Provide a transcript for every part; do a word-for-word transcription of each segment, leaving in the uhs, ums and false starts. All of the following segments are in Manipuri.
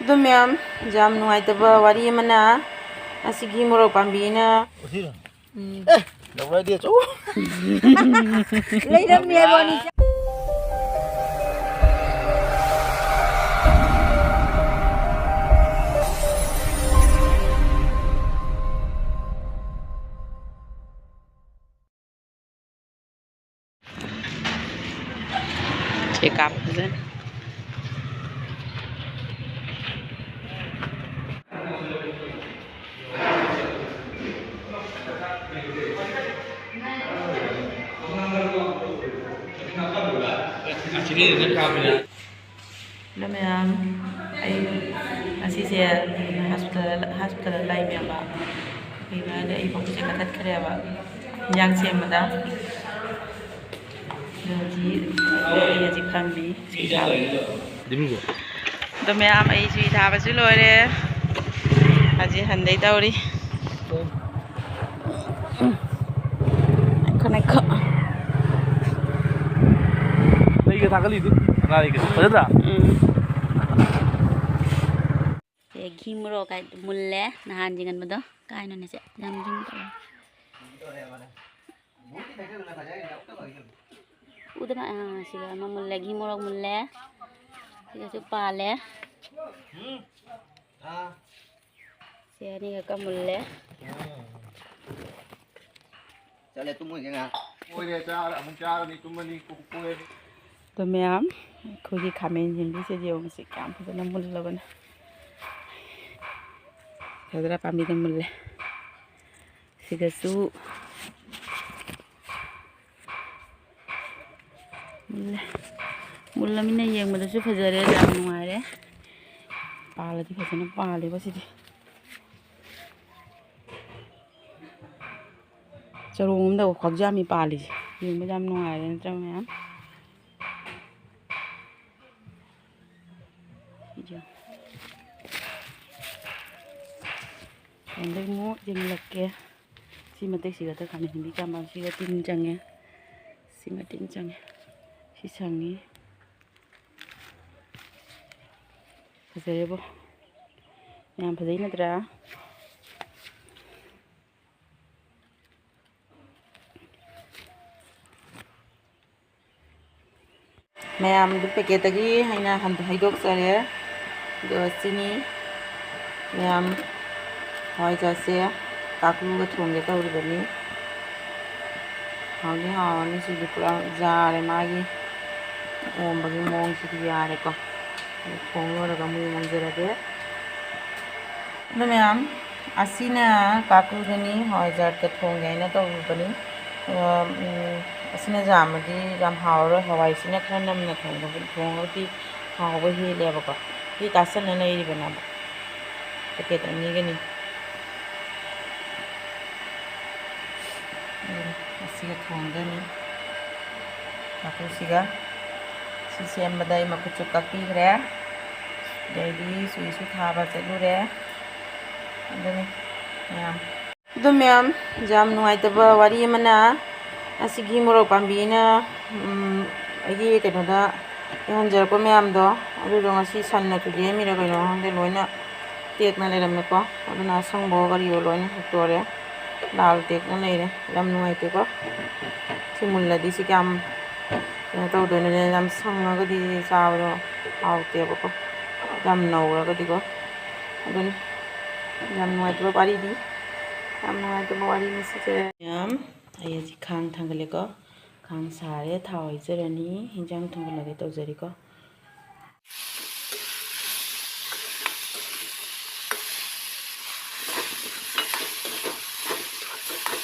ꯑꯗꯣ ꯃꯌꯥꯝ, ꯌꯥꯝ ꯅꯨꯡꯉꯥꯏꯇꯕ ꯋꯥꯔꯤ ꯑꯃꯅ, ꯑꯁꯤꯒꯤ ꯃꯣꯔꯣꯛ ꯄꯥꯝꯕꯤꯅ ꯎꯝ꯫ ꯂꯧꯔꯗꯤ ꯑꯆꯧ꯫ ꯂꯩꯔꯝꯃꯦꯕ ꯅꯤꯁꯥ꯫ ꯁꯤ ꯀꯥꯞꯄꯁꯦ꯫ ꯑꯁꯤꯒꯤ ꯀꯥꯞꯄꯁꯦ꯫ ꯍꯜꯂꯣ ꯃꯌꯥꯝ, ꯑꯩ ꯉꯁꯤꯁꯦ ꯍꯣꯁꯄꯤꯇꯥꯜ, ꯍꯣꯁꯄꯤꯇꯥꯜꯗ ꯂꯩꯅꯦꯕ꯫ ꯀꯩꯅꯣ ꯍꯥꯏꯔꯗꯤ ꯑꯩ ꯄꯣꯛꯄꯁꯦ ꯀꯛꯊꯠꯈ꯭ꯔꯦꯕ ꯍꯤꯟꯖꯥꯡ ꯁꯦꯝꯕꯗ꯫ ꯑꯗꯨꯒꯤ ꯑꯩ ꯍꯧꯖꯤꯛ ꯐꯝꯃꯤ ꯁꯨꯏ ꯊꯥꯕꯒꯤ꯫ ꯑꯗꯣ ꯃꯌꯥꯝ, ꯑꯩ ꯁꯨꯏ ꯊꯥꯕꯁꯨ ꯂꯣꯏꯔꯦ꯫ ꯍꯧꯖꯤꯛ ꯍꯟꯗꯣꯏ ꯇꯧꯔꯤ꯫ ꯉꯥꯏꯈꯣ, ꯉꯥꯏꯈꯣ꯫ ꯂꯩꯒ ꯊꯥꯒꯠꯂꯤꯗꯨ ꯁꯅꯥꯔꯩꯒ ꯐꯖꯗ꯭ꯔꯥ? ꯎꯝ꯫ ꯁꯦ, ꯘꯤ ꯃꯣꯔꯣꯛ ꯀꯥꯏ ꯃꯨꯜꯂꯦ꯫ ꯅꯍꯥꯟ ꯌꯦꯡꯍꯟꯕꯗꯣ ꯀꯥꯏꯅꯣꯅꯦ ꯁꯦ? ꯌꯥꯝ ꯌꯨꯝ ꯇꯧꯔꯦ꯫ ꯎꯗꯅ, ꯑꯥ, ꯁꯤꯒ ꯑꯃ ꯃꯨꯜꯂꯦ, ꯘꯤ ꯃꯣꯔꯣꯛ ꯃꯨꯜꯂꯦ꯫ ꯁꯤꯒꯁꯨ ꯄꯥꯜꯂꯦ꯫ ꯁꯤ ꯑꯅꯤꯈꯛꯀ ꯃꯨꯜꯂꯦ꯫ ꯆꯠꯂꯦ, ꯇꯨꯝꯃꯣꯏꯒꯦ ꯉꯥꯏꯍꯥꯛ꯫ ꯑꯣꯏꯔꯦ, ꯆꯥꯔ-, ꯑꯃꯨꯛ ꯆꯥꯔꯅꯤ, ꯇꯨꯝꯃꯅꯤ, ꯀꯣꯛ ꯀꯣꯏꯔꯦ꯫ ꯑꯗꯣ ꯃꯌꯥꯝ, ꯑꯩꯈꯣꯏꯒꯤ ꯈꯥꯃꯦꯟ ꯁꯤꯟꯕꯤꯁꯦ ꯌꯦꯡꯉꯨꯁꯤ, ꯀꯌꯥꯝ ꯐꯖꯅ ꯃꯨꯜꯂꯕꯅꯣ꯫ ꯐꯖꯅ ꯄꯥꯝꯕꯤꯗ ꯃꯨꯜꯂꯦ꯫ ꯁꯤꯗꯁꯨ ꯃꯨꯜꯂꯦ꯫ ꯃꯨꯜꯂꯃꯤꯅ ꯌꯦꯡꯕꯗꯁꯨ ꯐꯖꯔꯦ, ꯌꯥꯝ ꯅꯨꯡꯉꯥꯏꯔꯦ꯫ ꯄꯥꯜꯂꯗꯤ ꯐꯖꯅ ꯄꯥꯜꯂꯦꯕ ꯁꯤꯗꯤ꯫ ꯆꯔꯣꯡ ꯑꯃꯗ ꯈ꯭ꯋꯥꯛꯖꯥꯝꯃꯤ ꯄꯥꯜꯂꯤꯁꯦ꯫ ꯌꯦꯡꯕꯗ ꯌꯥꯝ ꯅꯨꯡꯉꯥꯏꯔꯦ ꯅꯠꯇ꯭ꯔꯥ ꯃꯌꯥꯝ? ꯌꯦꯡꯉꯣ꯫ ꯑꯗꯩ ꯑꯃꯨꯛ ꯌꯦꯡꯂꯛꯀꯦ꯫ ꯁꯤ ꯃꯇꯦꯛꯁꯤꯒ ꯈꯥꯃꯦꯟ ꯁꯤꯟꯕꯤ ꯆꯥꯝꯕ, ꯁꯤꯒ ꯇꯤꯟ ꯆꯪꯉꯦ꯫ ꯁꯤꯃ ꯇꯤꯟ ꯆꯪꯉꯦ꯫ ꯁꯤ ꯁꯪꯉꯤ꯫ ꯐꯖꯔꯦꯕꯣ꯫ ꯌꯥꯝ ꯐꯖꯩ ꯅꯠꯇ꯭ꯔꯥ? ꯃꯌꯥꯝꯗꯨ packet ꯇꯒꯤ ꯑꯩꯅ ꯍꯟ-, ꯍꯩꯗꯣꯛꯆꯔꯦ꯫ ꯑꯗꯣ ꯁꯤꯅꯤ ꯃꯌꯥꯝ, ꯍꯋꯥꯏꯖꯥꯔꯁꯦ ꯀꯥꯡꯉꯧꯒ ꯊꯣꯡꯒꯦ ꯇꯧꯔꯤꯕꯅꯤ꯫ ꯍꯥꯎꯗꯤ ꯍꯥꯎꯔꯅꯤ꯫ ꯁꯤꯗꯤ ꯄꯨꯔꯥ ꯌꯥꯔꯦ, ꯃꯥꯒꯤ ꯑꯣꯝꯕꯒꯤ ꯃꯑꯣꯡꯁꯤꯗꯤ ꯌꯥꯔꯦꯀꯣ꯫ ꯑꯗꯨ ꯊꯣꯡ ꯂꯣꯏꯔꯒ ꯑꯃꯨꯛ ꯌꯦꯡꯍꯟꯖꯔꯒꯦ꯫ ꯑꯗꯣ ꯃꯌꯥꯝ, ꯑꯁꯤꯅ ꯀꯥꯡꯉꯧꯗꯅꯤ, ꯍꯋꯥꯏꯖꯥꯔꯒ ꯊꯣꯡꯒꯦ ꯍꯥꯏꯅ ꯇꯧꯔꯨꯕꯅꯤ꯫ ꯑꯗꯣ, ꯎꯝ, ꯑꯁꯤꯅ ꯌꯥꯝꯃꯗꯤ ꯌꯥꯝ ꯍꯥꯎꯔꯔꯣꯏ꯫ ꯍꯋꯥꯏꯁꯤꯅ ꯈꯔ ꯅꯝꯅ ꯊꯣꯡꯕ-, ꯊꯣꯡꯉꯒꯗꯤ ꯍꯥꯎꯕ ꯍꯦꯜꯂꯦꯕꯀꯣ꯫ ꯁꯤ ꯇꯥꯁꯟꯅ ꯂꯩꯔꯤꯕꯅꯦꯕ꯫ Packet ꯑꯅꯤꯒꯅꯤ꯫ ꯑꯗꯨꯅ ꯑꯁꯤꯒ ꯊꯣꯡꯗꯣꯏꯅꯤ꯫ ꯃꯀꯨꯁꯤꯒ꯫ ꯁꯤ ꯁꯦꯝꯕꯗ ꯑꯩ ꯃꯈꯨꯠꯁꯨ ꯀꯛꯄꯤꯈ꯭ꯔꯦ꯫ ꯑꯗꯩꯗꯤ ꯁꯨꯏꯁꯨ ꯊꯥꯕ ꯆꯠꯂꯨꯔꯦ꯫ ꯑꯗꯨꯅꯤ ꯃꯌꯥꯝ꯫ ꯑꯗꯨ ꯃꯌꯥꯝ, ꯌꯥꯝ ꯅꯨꯡꯉꯥꯏꯇꯕ ꯋꯥꯔꯤ ꯑꯃꯅ, ꯑꯁꯤꯒꯤ ꯃꯣꯔꯣꯛ ꯄꯥꯝꯕꯤꯅ, ꯎꯝ, ꯑꯩꯒꯤ ꯀꯩꯅꯣꯗ ꯌꯥꯍꯟꯖꯔꯛꯄ ꯃꯌꯥꯝꯗꯣ, ꯑꯗꯨꯗꯣ ꯉꯁꯤ ꯁꯟꯅ ꯊꯨꯗꯦꯛꯑꯝꯃꯤꯔ ꯀꯩꯅꯣ ꯈꯪꯗꯦ, ꯂꯣꯏꯅ ꯇꯦꯛꯅ ꯂꯩꯔꯝꯃꯦꯀꯣ꯫ ꯑꯗꯨꯅ ꯑꯁꯪꯕ ꯀꯔꯤꯑꯣ ꯂꯣꯏꯅ ꯍꯦꯛꯇꯣꯛꯑꯦ꯫ ꯂꯥꯜ ꯇꯦꯛꯅ ꯂꯩꯔꯦ꯫ ꯌꯥꯝ ꯅꯨꯡꯉꯥꯏꯇꯦꯀꯣ꯫ ꯁꯤ ꯃꯨꯜꯂꯗꯤ ꯁꯤ ꯀꯌꯥꯝ ꯀꯩꯅꯣ ꯇꯧꯗꯣꯏꯅꯣꯅꯦ꯫ ꯌꯥꯝ ꯁꯪꯉꯒꯗꯤ ꯆꯥꯕꯗꯣ ꯍꯥꯎꯇꯦꯕꯀꯣ꯫ ꯌꯥꯝ ꯅꯧꯔꯒꯗꯤꯀꯣ꯫ ꯑꯗꯨꯅꯤ꯫ ꯌꯥꯝ ꯅꯨꯡꯉꯥꯏꯇꯕ ꯋꯥꯔꯤꯅꯤ꯫ ꯌꯥꯝ ꯅꯨꯡꯉꯥꯏꯇꯕ ꯋꯥꯔꯤꯅꯤ ꯁꯤꯁꯦ꯫ ꯃꯌꯥꯝ, ꯑꯩ ꯍꯧꯖꯤꯛ ꯈꯥꯡ ꯊꯥꯡꯒꯠꯂꯦꯀꯣ꯫ ꯈꯥꯡ ꯁꯥꯔꯦ, ꯊꯥꯎ ꯍꯩꯖꯔꯅꯤ꯫ ꯍꯤꯟꯖꯥꯡ ꯊꯣꯡꯒꯠꯂꯒꯦ ꯇꯧꯖꯔꯤꯀꯣ꯫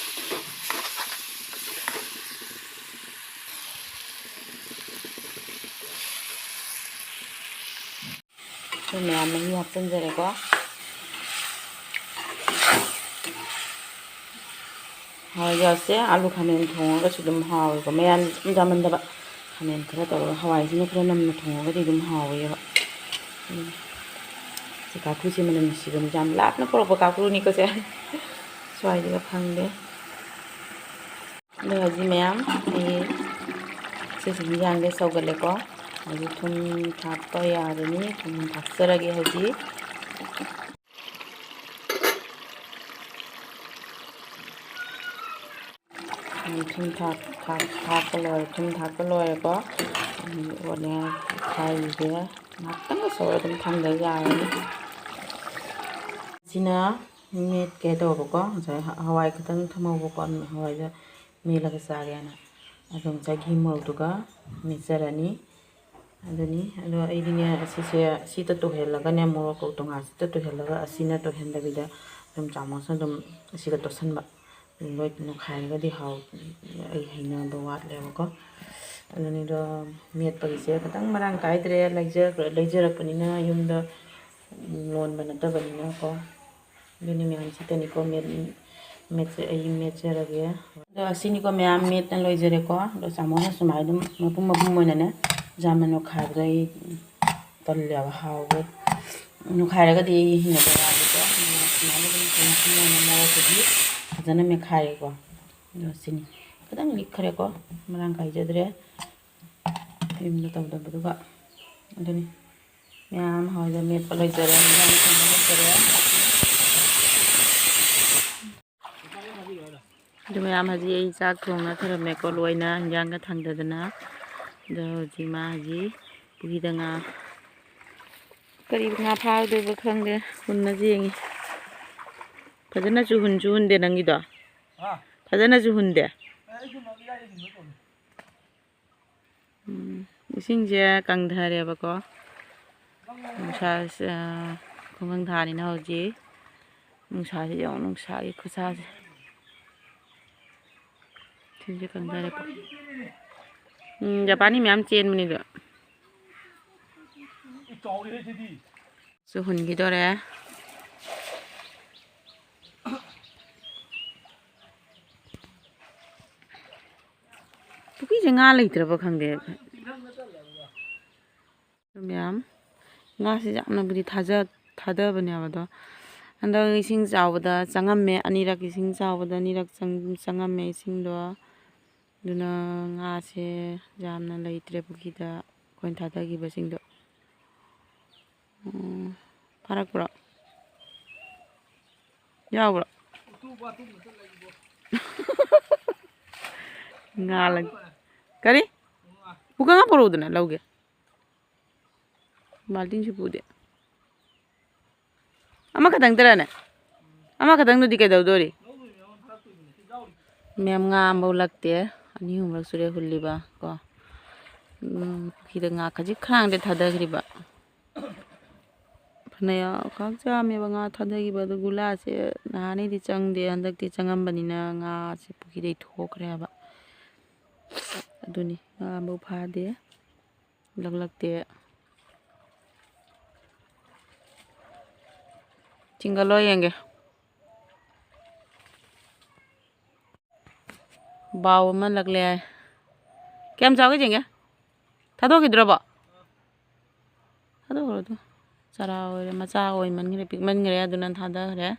ꯑꯩꯈꯣꯏ ꯃꯌꯥꯝ ꯃꯍꯤ ꯍꯥꯞꯆꯤꯟꯖꯔꯦꯀꯣ꯫ ꯍꯋꯥꯏꯖꯥꯔꯁꯦ ꯑꯂꯨ ꯈꯥꯃꯦꯟ ꯊꯣꯡꯉꯒꯁꯨ ꯑꯗꯨꯝ ꯍꯥꯎꯋꯦꯀꯣ꯫ ꯃꯌꯥꯟ ꯁꯨꯝ ꯆꯥꯃꯟꯗꯕ꯫ ꯈꯥꯃꯦꯟ ꯈꯔ ꯇꯧꯔꯒ ꯍꯋꯥꯏꯁꯤꯅ ꯈꯔ ꯅꯝꯅ ꯊꯣꯡꯉꯒꯗꯤ ꯑꯗꯨꯝ ꯍꯥꯎꯋꯦꯕ꯫ ꯎꯝ꯫ ꯁꯤ ꯀꯥꯡꯉꯧꯁꯦ ꯃꯅꯝ ꯅꯨꯡꯁꯤꯕꯅꯤ꯫ ꯌꯥꯝ ꯂꯥꯞꯅ ꯄꯨꯔꯛꯄ ꯀꯥꯡꯉꯧꯅꯤꯀꯣ ꯁꯦ꯫ ꯁ꯭ꯋꯥꯏꯗꯒ ꯐꯪꯗꯦ꯫ ꯑꯗꯣ ꯍꯧꯖꯤꯛ ꯃꯌꯥꯝ ꯑꯩ ꯁꯤꯁꯦ ꯍꯤꯟꯖꯥꯡꯁꯦ ꯁꯧꯒꯠꯂꯦꯀꯣ꯫ ꯍꯧꯖꯤꯛ ꯊꯨꯝ ꯊꯥꯛꯄ ꯌꯥꯔꯅꯤ꯫ ꯊꯨꯝ ꯊꯥꯛꯆꯔꯒꯦ ꯍꯧꯖꯤꯛ꯫ ꯊꯨꯝ ꯊꯥꯛ-, ꯊꯥꯛ-, ꯊꯥꯛꯄ ꯂꯣꯏꯔꯦ꯫ ꯊꯨꯝ ꯊꯥꯛꯄ ꯂꯣꯏꯔꯦꯀꯣ꯫ ꯑꯣꯠꯂꯦ꯫ ꯈꯥꯏꯔꯤꯁꯦ ꯉꯥꯛꯇꯪ ꯁꯧꯔ ꯑꯗꯨꯝ ꯊꯝꯗ ꯌꯥꯔꯅꯤ꯫ ꯁꯤꯅ ꯃꯦꯠꯀꯦ ꯇꯧꯕꯀꯣ꯫ ꯉꯁꯥꯏ ꯍ-, ꯍꯋꯥꯏ ꯈꯤꯇꯪ ꯊꯝꯍꯧꯕꯀꯣ꯫ ꯍꯋꯥꯏꯗꯣ ꯃꯦꯠꯂꯒ ꯆꯥꯒꯦꯅ꯫ ꯑꯗꯣ ꯉꯁꯥꯏ ꯘꯤ ꯃꯣꯔꯣꯛꯇꯨꯒ ꯃꯦꯠꯆꯔꯅꯤ꯫ ꯑꯗꯨꯅꯤ꯫ ꯑꯗꯣ ꯑꯩꯗꯤꯅꯦ, ꯑꯁꯤꯁꯦ, ꯁꯤꯗ ꯇꯣꯏꯍꯜꯂꯒꯅꯦ, ꯃꯣꯔꯣꯛ ꯀꯧꯇꯣꯉꯥꯁꯤꯗ ꯇꯣꯏꯍꯜꯂꯒ, ꯑꯁꯤꯅ ꯇꯣꯏꯍꯟꯗꯕꯤꯗ ꯑꯗꯨꯝ ꯆꯥꯃꯁꯅ ꯑꯗꯨꯝ ꯑꯁꯤꯒ ꯇꯣꯠꯁꯟꯕ꯫ ꯂꯣꯏ ꯅꯣꯏꯈꯥꯏꯔꯒꯗꯤ ꯍꯥꯎ-, ꯑꯩ ꯍꯩꯅꯕ ꯋꯥꯠꯂꯦꯕꯀꯣ꯫ ꯑꯗꯨꯅꯤꯗꯣ, ꯃꯦꯠꯄꯒꯤꯁꯦ ꯈꯤꯇꯪ ꯃꯔꯥꯡ ꯀꯥꯏꯗ꯭ꯔꯦ, ꯂꯩꯖ-, ꯂꯩꯖꯔꯛꯄꯅꯤꯅ, ꯌꯨꯝꯗ ꯂꯣꯟꯕ ꯅꯠꯇꯕꯅꯤꯅꯀꯣ꯫ ꯑꯗꯨꯅꯤ ꯃꯌꯥꯝ, ꯁꯤꯇꯅꯤꯀꯣ ꯃꯦꯠ-, ꯃꯦꯠꯁꯦ ꯑꯩ ꯃꯦꯠꯆꯔꯒꯦ꯫ ꯑꯗꯣ ꯑꯁꯤꯅꯤꯀꯣ ꯃꯌꯥꯝ ꯃꯦꯠꯅ ꯂꯣꯏꯖꯔꯦꯀꯣ꯫ ꯑꯗꯣ ꯆꯥꯃꯁꯅ ꯁꯨꯃꯥꯏꯅ ꯑꯗꯨꯝ ꯃꯄꯨꯝ ꯃꯄꯨꯝ ꯑꯣꯏꯅꯅꯦ ꯌꯥꯝꯅ ꯅꯣꯏꯈꯥꯏꯕꯗꯣ ꯑꯩ ꯇꯜꯂꯦꯕ, ꯍꯥꯎꯕ꯫ ꯅꯣꯏꯈꯥꯏꯔꯒꯗꯤ ꯑꯩ ꯍꯩꯅꯕ ꯋꯥꯠꯂꯦꯀꯣ꯫ ꯑꯗꯨꯅ ꯁꯨꯃꯥꯏꯅ ꯑꯗꯨꯝ ꯃꯄꯨꯝ ꯃꯄꯨꯝ ꯑꯣꯏꯅ ꯃꯣꯔꯣꯛꯇꯨꯗꯤ ꯐꯖꯅ ꯃꯦꯠꯈꯥꯏꯔꯦꯀꯣ꯫ ꯑꯗꯣ ꯁꯤꯅꯤ꯫ ꯈꯤꯇꯪ ꯂꯤꯛꯈ꯭ꯔꯦꯀꯣ, ꯃꯔꯥꯡ ꯀꯥꯏꯖꯗ꯭ꯔꯦ ꯌꯨꯝꯗ ꯇꯧꯗꯕꯗꯨꯒ꯫ ꯑꯗꯨꯅꯤ꯫ ꯃꯌꯥꯝ ꯍꯋꯥꯏꯖꯥꯔ ꯃꯦꯠꯄ ꯂꯣꯏꯖꯔꯦ, ꯍꯋꯥꯏꯖꯥꯔ ꯊꯣꯡꯕ ꯂꯣꯏꯖꯔꯦ꯫ ꯑꯗꯨ ꯃꯌꯥꯝ ꯍꯧꯖꯤꯛ ꯑꯩ ꯆꯥꯛ ꯊꯣꯡꯅ ꯊꯔꯝꯃꯦꯀꯣ, ꯂꯣꯏꯅ ꯍꯤꯟꯖꯥꯡꯒ ꯊꯥꯡꯗꯗꯅ꯫ ꯑꯗꯣ ꯍꯧꯖꯤꯛ ꯃꯥ ꯍꯧꯖꯤꯛ ꯄꯨꯈ꯭ꯔꯤꯗ ꯉꯥ, ꯀꯔꯤ ꯉꯥ ꯐꯥꯗꯣꯏꯕ ꯈꯪꯗꯦ, ꯍꯨꯟꯅꯁꯤ ꯌꯦꯡꯉꯤ꯫ ꯐꯖꯅꯁꯨ ꯍꯨꯟꯁꯨ ꯍꯨꯟꯗꯦ ꯅꯪꯒꯤꯗꯣ, ꯍꯥ? ꯐꯖꯅꯁꯨ ꯍꯨꯟꯗꯦ꯫ ꯑꯦ, ꯑꯩꯁꯨ ꯃꯌꯥꯏꯗ ꯍꯨꯟꯒꯦ ꯇꯧꯅꯤ꯫ ꯎꯝ, ꯏꯁꯤꯡꯁꯦ ꯀꯪꯊꯔꯦꯕꯀꯣ꯫ ꯅꯨꯡꯁꯥ, ꯑ, ꯈꯨꯡꯒꯪ ꯊꯥꯅꯤꯅ ꯍꯧꯖꯤꯛ꯫ ꯅꯨꯡꯁꯥꯁꯦ ꯌꯦꯡꯉꯣ, ꯅꯨꯡꯁꯥꯒꯤ ꯈꯨꯠꯁꯥꯁꯦ꯫ ꯏꯁꯤꯡꯁꯦ ꯀꯪꯊꯔꯦꯀꯣ꯫ ꯎꯝ, ꯖꯄꯥꯅꯤ ꯃꯌꯥꯝ ꯆꯦꯟꯕꯅꯤꯗꯣ꯫ ꯆꯥꯎꯔꯦꯍꯦ ꯁꯤꯗꯤ꯫ ꯁꯨ ꯍꯨꯟꯈꯤꯗꯣꯔꯦ꯫ ꯄꯨꯈ꯭ꯔꯤꯁꯦ ꯉꯥ ꯂꯩꯇ꯭ꯔꯕ ꯈꯪꯗꯦ꯫ ꯃꯌꯥꯝ ꯉꯥꯁꯦ ꯌꯥꯝꯅꯕꯨꯗꯤ ꯊꯥꯖ-, ꯊꯥꯗꯕꯅꯦꯕ ꯑꯗꯣ꯫ ꯍꯟꯗꯛ ꯏꯁꯤꯡ ꯆꯥꯎꯕꯗ ꯆꯪꯉꯝꯃꯦ, ꯑꯅꯤꯔꯛ ꯏꯁꯤꯡ ꯆꯥꯎꯕꯗ ꯑꯅꯤꯔꯛ ꯆꯪ-, ꯆꯪꯉꯝꯃꯦ ꯏꯁꯤꯡꯗꯣ꯫ ꯑꯗꯨꯅ ꯉꯥꯁꯦ ꯌꯥꯝꯅ ꯂꯩꯇ꯭ꯔꯦ ꯄꯨꯈ꯭ꯔꯤꯗ꯫ ꯑꯩꯈꯣꯏꯅ ꯊꯥꯗꯈꯤꯕꯁꯤꯡꯗꯣ꯫ ꯎꯝ, ꯐꯥꯔꯛꯄ꯭ꯔꯣ? ꯌꯥꯎꯕ꯭ꯔꯣ? ꯉꯥ ꯂꯪ-, ꯀꯔꯤ? ꯄꯨꯈꯝ ꯑꯃ ꯄꯨꯔꯛꯎꯗꯅ ꯂꯧꯒꯦ꯫ ꯕꯥꯜꯇꯤꯟꯁꯨ ꯄꯨꯗꯦ꯫ ꯑꯃꯈꯛꯇꯪꯗꯔꯅꯦ? ꯑꯃꯈꯛꯇꯪꯗꯨꯗꯤ ꯀꯩꯗꯧꯗꯣꯔꯤ? ꯃꯌꯥꯝ ꯉꯥ ꯑꯃꯐꯥꯎ ꯂꯛꯇꯦ꯫ ꯑꯅꯤ ꯑꯍꯨꯝꯂꯛ ꯁꯨꯔꯦ ꯍꯨꯜꯂꯤꯕ ꯀꯣ꯫ ꯎꯝ, ꯄꯨꯈ꯭ꯔꯤꯗ ꯉꯥ ꯈꯖꯤꯛ ꯈꯔꯥꯡꯗꯤ ꯊꯥꯗꯈ꯭ꯔꯤꯕ꯫ ꯐꯅꯌꯥꯝ ꯈꯛ ꯆꯥꯝꯃꯦꯕ ꯉꯥ ꯊꯥꯗꯈꯤꯕ꯫ ꯑꯗꯨ ꯒꯨꯂꯥꯁꯦ ꯅꯍꯥꯟꯅꯩꯗꯤ ꯆꯪꯗꯦ, ꯍꯟꯗꯛꯇꯤ ꯆꯪꯉꯝꯕꯅꯤꯅ ꯉꯥꯁꯦ ꯄꯨꯈ꯭ꯔꯤꯗꯩ ꯊꯣꯛꯈ꯭ꯔꯦ ꯍꯥꯏꯕ꯫ ꯑꯗꯨꯅꯤ, ꯉꯥ ꯑꯃꯐꯥꯎ ꯐꯥꯗꯦ꯫ ꯂꯛꯂꯛꯇꯦ꯫ ꯆꯤꯡꯒꯠꯂꯣ ꯌꯦꯡꯒꯦ꯫ ꯕꯥꯎ ꯑꯃ ꯂꯛꯂꯦ ꯍꯥꯏ꯫ ꯀꯌꯥꯝ ꯆꯥꯎꯒꯦ ꯌꯦꯡꯒꯦ꯫ ꯊꯥꯗꯣꯛꯈꯤꯗ꯭ꯔꯕꯣ? ꯊꯥꯗꯣꯛꯈ꯭ꯔꯣ ꯑꯗꯨ꯫ ꯆꯔꯥ ꯑꯣꯏꯔꯦ, ꯃꯆꯥ ꯑꯣꯏꯃꯟꯈ꯭ꯔꯦ, ꯄꯤꯛꯃꯟꯈ꯭ꯔꯦ, ꯑꯗꯨꯅ ꯊꯥꯗꯈ꯭ꯔꯦ꯫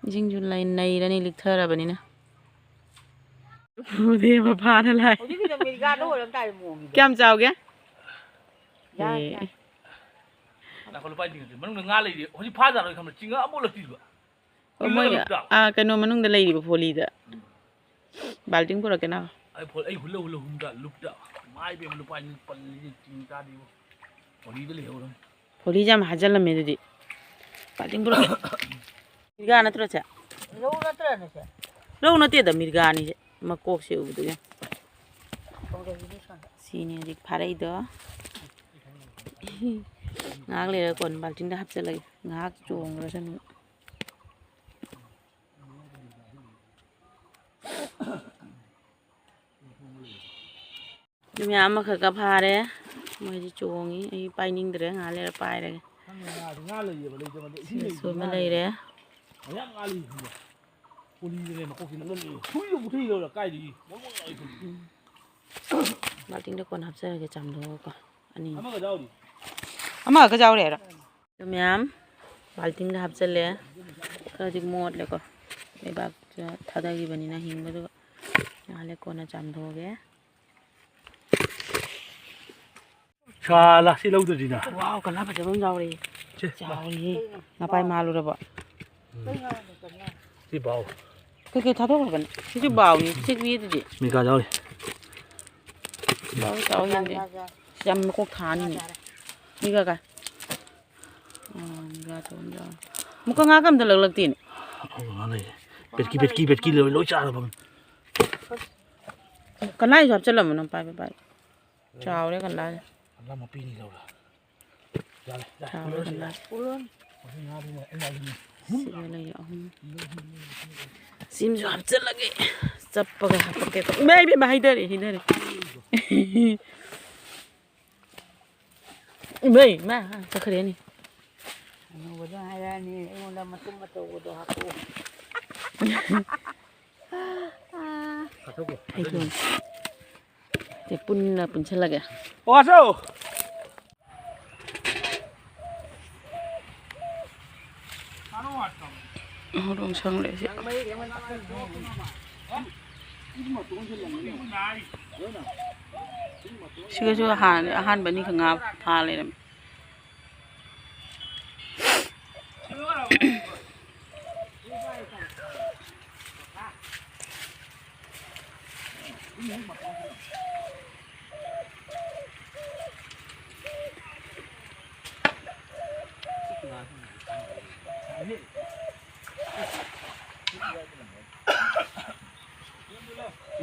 ꯏꯁꯤꯡꯁꯨ ꯂꯩ-, ꯅꯩꯔꯅꯤ ꯂꯤꯛꯊꯔꯕꯅꯤꯅ꯫ ꯎꯗꯦ, ꯃꯄꯥꯅ ꯂꯥꯛꯑꯦ꯫ ꯍꯧꯖꯤꯛꯀꯤꯗꯣ ꯃꯤꯔꯒꯥꯗ ꯑꯣꯏꯔꯝ ꯇꯥꯔꯦ ꯃꯑꯣꯡꯒꯤꯗꯣ꯫ ꯀꯌꯥꯝ ꯆꯥꯎꯒꯦ? ꯌꯥꯏ, ꯑꯦ꯫ ꯌꯥꯏ꯫ ꯉꯥꯏꯈꯣ, ꯂꯨꯄꯥ ꯂꯤꯁꯤꯡ ꯑꯅꯤ꯫ ꯃꯅꯨꯡꯗ ꯉꯥ ꯂꯩꯔꯤ꯫ ꯍꯧꯖꯤꯛ ꯐꯥꯖꯥꯠꯂꯣꯏ ꯈꯟꯕ꯫ ꯆꯤꯡꯉ ꯑꯃꯨꯛ ꯂꯛꯇ꯭ꯔꯤꯕ꯫ ꯑꯣ, ꯃꯣꯏ, ꯍꯨꯜꯂꯒ ꯂꯨꯞꯇ꯫ ꯑꯥ, ꯀꯩꯅꯣ ꯃꯅꯨꯡꯗ ꯂꯩꯔꯤꯕ ꯐꯣꯂꯤꯗ꯫ ꯎꯝ꯫ ꯕꯥꯜꯇꯤꯟ ꯄꯨꯔꯛꯀꯦ ꯅꯪ꯫ ꯑꯩ ꯐꯣ-, ꯑꯩ ꯍꯨꯜꯂ ꯍꯨꯜꯂ ꯍꯨꯝꯗ ꯂꯨꯞꯇ꯫ ꯏꯃꯥꯏ ꯏꯕꯦꯝꯃ, ꯂꯨꯄꯥ ꯂꯤꯁꯤꯡ ꯄꯜꯂꯤꯁꯦ ꯆꯤꯡ ꯀꯥꯗꯦꯕꯣ꯫ ꯐꯣꯂꯤꯗ ꯂꯩꯍꯧꯔꯝ꯫ ꯐꯣꯂꯤꯁꯦ ꯌꯥꯝ ꯍꯥꯖꯜꯂꯝꯃꯦ ꯑꯗꯨꯗꯤ꯫ ꯕꯥꯜꯇꯤꯟ ꯄꯨꯔꯛꯀꯦ꯫ ꯃꯤꯔꯒꯥ ꯅꯠꯇ꯭ꯔꯣ ꯁꯦ? ꯔꯧ ꯅꯠꯇ꯭ꯔꯅꯦ ꯁꯦ? ꯔꯧ ꯅꯠꯇꯦꯗ, ꯃꯤꯔꯒꯥꯅꯤ ꯁꯦ꯫ ꯃꯀꯣꯛꯁꯦ ꯎꯕꯗꯨꯒ꯫ ꯁꯤꯅꯤ ꯍꯧꯖꯤꯛ ꯐꯥꯔꯛꯏꯗꯣ꯫ ꯉꯥꯏꯍꯥꯛ ꯂꯩꯔꯒ ꯀꯣꯟꯅ ꯕꯥꯜꯇꯤꯟꯗ ꯍꯥꯞꯆꯤꯜꯂꯒꯦ꯫ ꯉꯥꯏꯍꯥꯛ ꯆꯣꯡꯈ꯭ꯔꯁꯅꯨ꯫ ꯑꯗꯨ ꯃꯌꯥꯝ ꯑꯃꯈꯛꯀ ꯐꯥꯔꯦ꯫ ꯃꯣꯏꯗꯤ ꯆꯣꯡꯉꯤ꯫ ꯑꯩ ꯄꯥꯏꯅꯤꯡꯗ꯭ꯔꯦ꯫ ꯉꯥꯏꯍꯥꯛ ꯂꯩꯔ ꯄꯥꯏꯔꯒꯦ꯫ ꯁꯤꯗꯁꯨ ꯑꯃ ꯂꯩꯔꯦ꯫ ꯃꯌꯥꯝ ꯉꯥ ꯂꯩ ꯈꯪꯕ꯭ꯔꯥ? ꯄꯣꯂꯤꯗꯅꯦ ꯃꯀꯣꯛꯁꯤꯅ ꯂꯣꯏ ꯂꯩ꯫ ꯊꯨꯏꯔ ꯄꯨꯊꯩꯔ ꯀꯥꯏꯗꯒꯤ? ꯃꯣꯟ ꯃꯣꯟ ꯂꯥꯎꯏ ꯈꯪꯕ꯭ꯔꯥ? ꯎꯝ꯫ ꯕꯥꯜꯇꯤꯟꯗ ꯀꯣꯟꯅ ꯍꯥꯞꯆꯔꯒꯦ, ꯆꯥꯝꯊꯣꯛꯑꯒꯀꯣ꯫ ꯑꯅꯤ꯫ ꯑꯃꯒ ꯌꯥꯎꯔꯤ꯫ ꯑꯃꯈꯛ ꯌꯥꯎꯔꯤ ꯍꯥꯏꯔꯣ? ꯑꯗꯨ ꯃꯌꯥꯝ ꯕꯥꯜꯇꯤꯟꯗ ꯍꯥꯞꯆꯜꯂꯦ꯫ ꯈꯔꯗꯤ ꯃꯣꯠꯂꯦꯀꯣ꯫ ꯂꯩꯕꯥꯛꯇ ꯊꯥꯗꯈꯤꯕꯅꯤꯅ ꯍꯤꯡꯕꯗꯨꯒ꯫ ꯉꯥꯏꯍꯥꯛ ꯂꯩ ꯀꯣꯟꯅ ꯆꯥꯝꯊꯣꯛꯑꯒꯦ꯫ ꯀꯥꯂꯥ ꯁꯤ ꯂꯧꯗ꯭ꯔꯗꯤꯅ꯫ ꯋꯥꯎ, ꯀꯂꯥ ꯐꯖꯕ ꯑꯃ ꯌꯥꯎꯔꯦ꯫ ꯁꯦ, ꯆꯥꯎꯔꯦ꯫ ꯉꯄꯥꯏ ꯃꯥꯜꯂꯨꯔꯕ? ꯁꯤ ꯕꯥꯎ꯫ ꯀꯩꯀꯩ ꯊꯥꯗꯣꯛꯈ꯭ꯔꯕꯅꯤ? ꯁꯤꯁꯨ ꯕꯥꯎꯅꯤ꯫ ꯁꯤ ꯄꯤꯗꯨꯗꯤ꯫ ꯃꯤꯒꯥ ꯌꯥꯎꯔꯤ꯫ ꯕꯥꯎ ꯆꯥꯎ ꯌꯦꯡꯒꯦ꯫ ꯁꯤ ꯌꯥꯝ ꯃꯀꯣꯛ ꯊꯥꯅꯤꯅꯦ꯫ ꯃꯤꯒꯥ ꯀꯥꯏ? ꯑꯣ, ꯃꯤꯒꯥ ꯇꯣꯟ ꯌꯥꯎꯔꯤ꯫ ꯑꯃꯨꯛꯀ ꯉꯥ ꯀꯝꯗ ꯂꯛꯂꯛꯇꯦꯅꯦ꯫ ꯑꯃꯨꯛꯀ ꯉꯥ ꯂꯩꯔꯦ꯫ ꯕꯦꯠꯀꯤ, ꯕꯦꯠꯀꯤ, ꯕꯦꯠꯀꯤ ꯂꯣꯏ, ꯂꯣꯏ ꯆꯥꯔꯕꯅꯤ꯫ ꯀꯅꯥꯏꯁꯨ ꯍꯥꯞꯆꯜꯂꯝꯃꯣ ꯅꯪ ꯄꯥꯏꯕ ꯄꯥꯏ꯫ ꯆꯥꯎꯔꯦ ꯀꯂꯥꯁꯦ꯫ ꯀꯂꯥ ꯃꯄꯤꯅꯤ ꯂꯧꯔ꯫ ꯌꯥꯔꯦ, ꯌꯥꯔꯦ꯫ ꯆꯥꯎꯔꯦ ꯀꯂꯥꯁꯦ꯫ ꯁꯤꯗ ꯂꯩ ꯑꯍꯨꯝ꯫ ꯁꯤꯝꯁꯨ ꯍꯥꯞꯆꯤꯜꯂꯒꯦ꯫ ꯆꯞꯄꯒ ꯍꯥꯄꯛꯀꯦ꯫ ꯏꯃꯥ, ꯏꯕꯦꯝꯃ, ꯍꯩꯊꯔꯦ, ꯍꯩꯊꯔꯦ꯫ ꯏꯃꯥ, ꯏꯃꯥ, ꯆꯠꯈ꯭ꯔꯦꯅꯦ꯫ ꯑꯅꯧꯕꯗꯣ ꯍꯥꯏꯔꯛꯑꯅꯤ, ꯑꯩꯉꯣꯟꯗ ꯃꯇꯨꯝ ꯑꯆꯧꯕꯗꯣ ꯍꯥꯞꯄꯛꯑꯣ꯫ ꯍꯥꯞꯇꯣꯛꯈꯣ꯫ ꯍꯩꯗꯣꯛꯑꯣ꯫ ꯁꯦ, ꯄꯨꯟꯅ ꯄꯨꯟꯁꯤꯜꯂꯒꯦ꯫ ꯑꯣ, ꯑꯁꯧ! ꯍꯣꯔꯣꯡ ꯁꯪꯂꯦ ꯁꯤ꯫ ꯁꯤꯒꯁꯨ ꯑꯍꯥꯟ-, ꯑꯍꯥꯟꯕ ꯑꯅꯤꯈꯛ ꯉꯥ ꯐꯥ ꯂꯩꯔꯝꯃꯦ꯫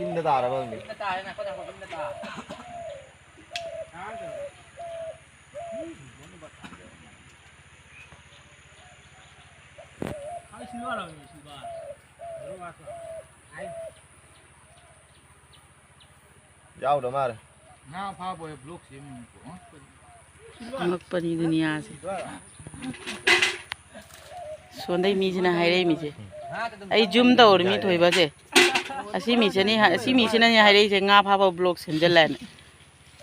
ꯏꯟꯗ ꯇꯥꯔꯕ ꯈꯪꯗꯦ꯫ ꯌꯥꯎꯗ ꯃꯥꯜꯂꯦ꯫ ꯉꯥ ꯐꯥꯕ ꯕ꯭ꯂꯣꯛ ꯁꯦꯝꯃꯤ꯫ ꯑꯉꯛꯄꯅꯤ ꯗꯨꯅꯤꯌꯥꯁꯦ꯫ ꯁꯣꯟꯗꯩ ꯃꯤꯁꯤꯅ ꯍꯥꯏꯔꯛꯏ ꯃꯤꯁꯦ꯫ ꯑꯩ ꯖꯨꯝ ꯇꯧꯔꯤ ꯃꯤ ꯊꯣꯏꯕꯁꯦ꯫ ꯑꯁꯤ ꯃꯤꯁꯤꯅ, ꯑꯁꯤ ꯃꯤꯁꯤꯅꯅꯦ ꯍꯥꯏꯔꯛꯏꯁꯦ, ꯉꯥ ꯐꯥꯕ ꯕ꯭ꯂꯣꯛ ꯁꯦꯝꯖꯤꯜꯂꯦꯅ꯫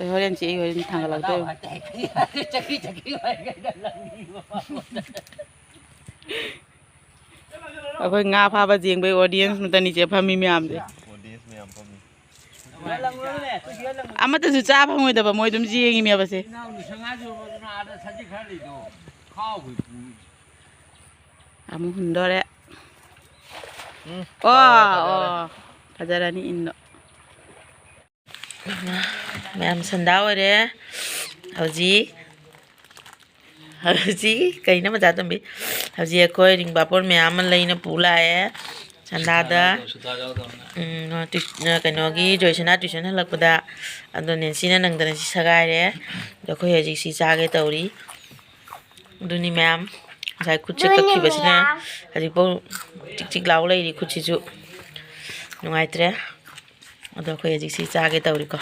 ꯑꯩ ꯍꯣꯔꯦꯟ ꯆꯦ, ꯑꯩ ꯍꯣꯔꯦꯟ ꯊꯥꯡꯒꯠꯂꯛꯇꯣꯏꯅꯤ꯫ ꯑꯩꯈꯣꯏ ꯉꯥ ꯐꯥꯕ ꯌꯦꯡꯕꯩ ꯑꯣꯗꯤꯌꯦꯟꯁ ꯃꯇꯅꯤꯁꯦ ꯐꯝꯃꯤ ꯃꯌꯥꯝꯁꯦ꯫ ꯑꯣꯗꯤꯌꯦꯟꯁ ꯃꯌꯥꯝ ꯐꯝꯃꯤ꯫ ꯑꯃꯠꯇꯁꯨ ꯆꯥ ꯐꯪꯉꯣꯏꯗꯕ, ꯃꯣꯏ ꯑꯗꯨꯝ ꯌꯦꯡꯉꯤꯃꯦꯕꯁꯦ꯫ ꯑꯃꯨꯛ ꯍꯨꯟꯗꯣꯔꯦ꯫ ꯎꯝ, ꯑꯣ, ꯐꯖꯔꯦ꯫ ꯑꯣ, ꯐꯖꯔꯅꯤ ꯏꯟꯗꯣ꯫ ꯃꯌꯥꯝ ꯁꯟꯗꯥ ꯑꯣꯏꯔꯦ꯫ ꯍꯧꯖꯤꯛ, ꯍꯧꯖꯤꯛ ꯀꯩꯅꯣ ꯃꯆꯥ ꯇꯣꯝꯕꯤ? ꯍꯧꯖꯤꯛ ꯑꯩꯈꯣꯏ ꯔꯤꯡ ꯄꯥꯄꯣꯔ ꯃꯌꯥꯝ ꯑꯃ ꯂꯩꯅ ꯄꯨ ꯂꯥꯛꯑꯦ ꯁꯟꯗꯥꯗ꯫ ꯁꯨꯇꯥ ꯌꯥꯎꯗꯕꯅ꯫ ꯎꯝ, ꯇꯨꯏ-, ꯀꯩꯅꯣꯒꯤ ꯖꯣꯏꯁꯅꯥ ꯇꯨꯏꯁꯟ ꯍꯜꯂꯛꯄꯗ꯫ ꯑꯗꯣ ꯅꯦꯟꯁꯤꯅ ꯅꯪꯗꯅ ꯁꯤ ꯁꯦꯒꯥꯏꯔꯦ꯫ ꯑꯗꯣ ꯑꯩꯈꯣꯏ ꯍꯧꯖꯤꯛ ꯁꯤ ꯆꯥꯒꯦ ꯇꯧꯔꯤ꯫ ꯑꯗꯨꯅꯤ ꯃꯌꯥꯝ, ꯉꯁꯥꯏ ꯈꯨꯠꯁꯦ ꯑꯗꯨꯅꯤ ꯀꯛꯈꯤꯕꯁꯤꯅ ꯃꯌꯥꯝ꯫ ꯍꯧꯖꯤꯛꯐꯥꯎ ꯆꯤꯛ ꯆꯤꯛ ꯂꯥꯎ ꯂꯩꯔꯤ ꯈꯨꯠꯁꯤꯁꯨ꯫ ꯅꯨꯡꯉꯥꯏꯇ꯭ꯔꯦ꯫ ꯑꯗꯣ ꯑꯩꯈꯣꯏ ꯍꯧꯖꯤꯛ ꯁꯤ ꯆꯥꯒꯦ ꯇꯧꯔꯤꯀꯣ꯫